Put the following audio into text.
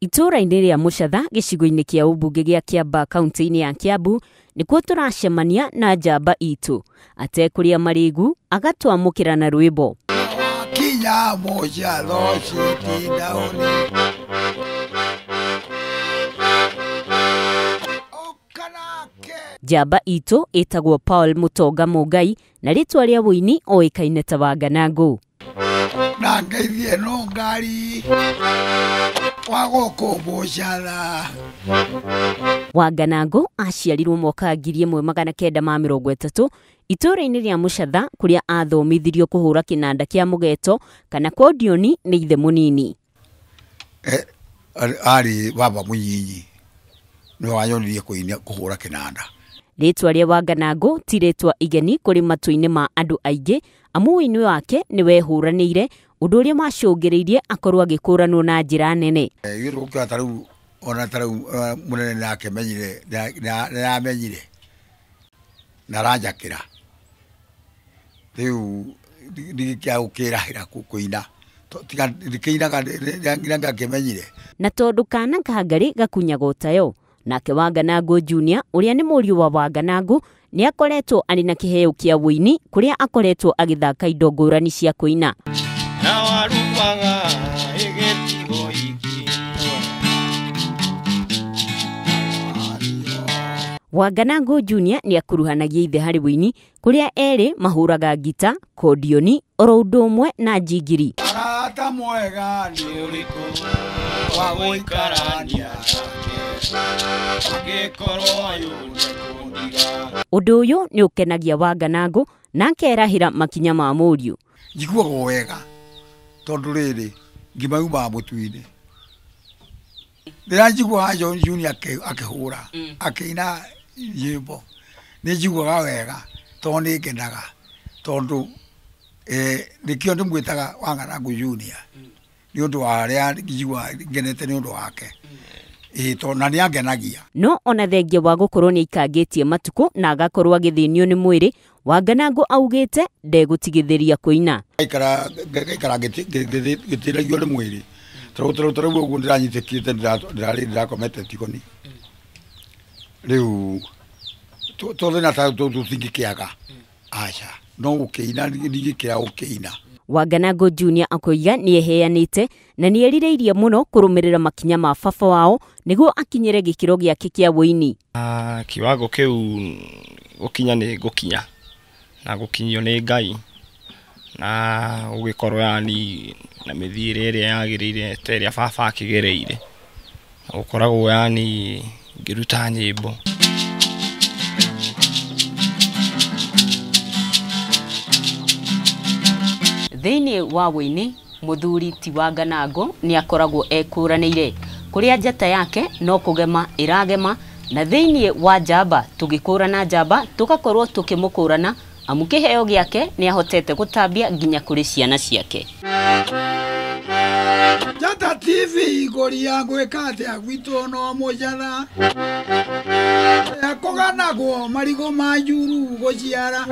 Itũũra-inĩ rĩa Mũcatha gĩcigo-inĩ kĩa ũmbunge gĩa Kĩambaa kaunti-inĩ ya Kiambu nĩkuo tũracemania na njamba itũ atekũrĩa marĩgu agatwamũkĩra na rwĩmbo. Kinya Mũcatha ũcitindaũni. Njamba itũ ĩtagwo Paul Mũtonga Mũngai na rĩtwa rĩa wũini oĩkaine ta Wanganangũ. Na ngeithie no ngari wa gũkũ Mũcatha. Wanganangũ aciarirwo mwaka 1930 itũũra-inĩ rĩa Mũcatha kũrĩa athomithirio kũhũra kĩnanda kĩa mũgeto kana kondioni nĩ ithe mũnini. Arĩ baba mũnyinyi nĩwe wanyonirie kũhũra kĩnanda. Rĩtwa rĩa Wanganangũ ti rĩtwa igeni kũrĩ matũ-inĩ ma andũ aingĩ amu ũini wake nĩwehũranĩire ũndũ ũrĩa wacũngĩrĩirie akorwo agĩkũranwo na njĩra nene. Gĩtũkĩra ta rĩu ona ta rĩu mũnene nĩakĩmenyire nĩamenyire na aranjakĩra rĩu ndigĩkĩaga gũkĩrahĩra kũina tiga ndikĩinaga ngakĩmenyire. Na tondũ kana ka ngarĩ gakunyagwo tayo nake Wanganangũ Junior ũrĩa nĩ mũriũ wa Wanganangũ nĩ akoretwo arĩ na kĩheo kĩa wũini kũrĩa akoretwo agĩthaka indo ngũrani cia kũina. Na warubaga ĩgĩtigwo iki. Wanganangũ Junior nĩ akuruhanagia ithe harĩ wũini kũrĩa erĩ mahũraga ngita, kondioni oro ũndũ ũmwe na njingiri. Arata mwega nĩ ũrĩkũ wa gũikarania nake angĩkorwo ũyũ nĩekũndiga. Ũndũ ũyũ nĩ ũkenagia Wanganangũ na akerahĩra makinya ma mũriũ. Njiguaga wega tondũ rĩrĩ ngima yumaga mũtu-inĩ. Rĩrĩa njiguaga Junior akĩhũra akĩina nyĩmbo nĩ njiguaga wega tondũ nĩ ngenaga tondũ nĩkĩo ndĩmwĩtaga Wanganangũ Junior nĩ ũndũ wa harĩa njiguaga ngenete nĩ ũndũ wake. Ĩĩ na nĩ angenagia. No ona thengia wa gũkorwo nĩ aikangĩtie matukũ na agakorwo agĩthĩnio nĩ mwĩrĩ, Wanganangũ augĩte ndegũtigithĩria kũina. Ngaikara ngĩtĩragio nĩ mwĩrĩ tarĩu ũguo ndĩranyitĩkĩte ndĩrarĩ ndĩrakomete tigoni rĩu tũthĩna ta tũtũ tũtingĩkĩaga aca no gũkĩina ndingĩkĩra gũkĩina. Wanganangũ Junior akoiga nĩeheanĩte na nĩerirĩirie mũno kũrũmĩrĩra makinya ma baba wao nĩguo akinyĩre gĩkĩro gĩake kĩa wũini. Kiwango kĩu gũkinya nĩ ngũkinya na gũkinyio nĩ Ngai na ũgĩkorwo yani na mĩthiĩre ĩrĩa yagĩrĩire ta ĩrĩa baba akĩgereire na gũkoragwo yani ngĩruta nyĩmbo. Thĩinĩ wa wũini mũthuri ti Wanganangũ nĩ akoragwo ekũranĩire kũrĩa njata yake no kũgema ĩragema na thĩinĩ wa njamba tũgĩkũrana njamba tũgakorwo tũkĩmũkũrana amu kĩheo gĩake nĩ ahotete gũtambia nginya kũrĩ ciana ciake. Njata TV ngũria gwĩka atĩa gwitũ no Mũcatha kũganagwo marigũ ma njuru gũciara.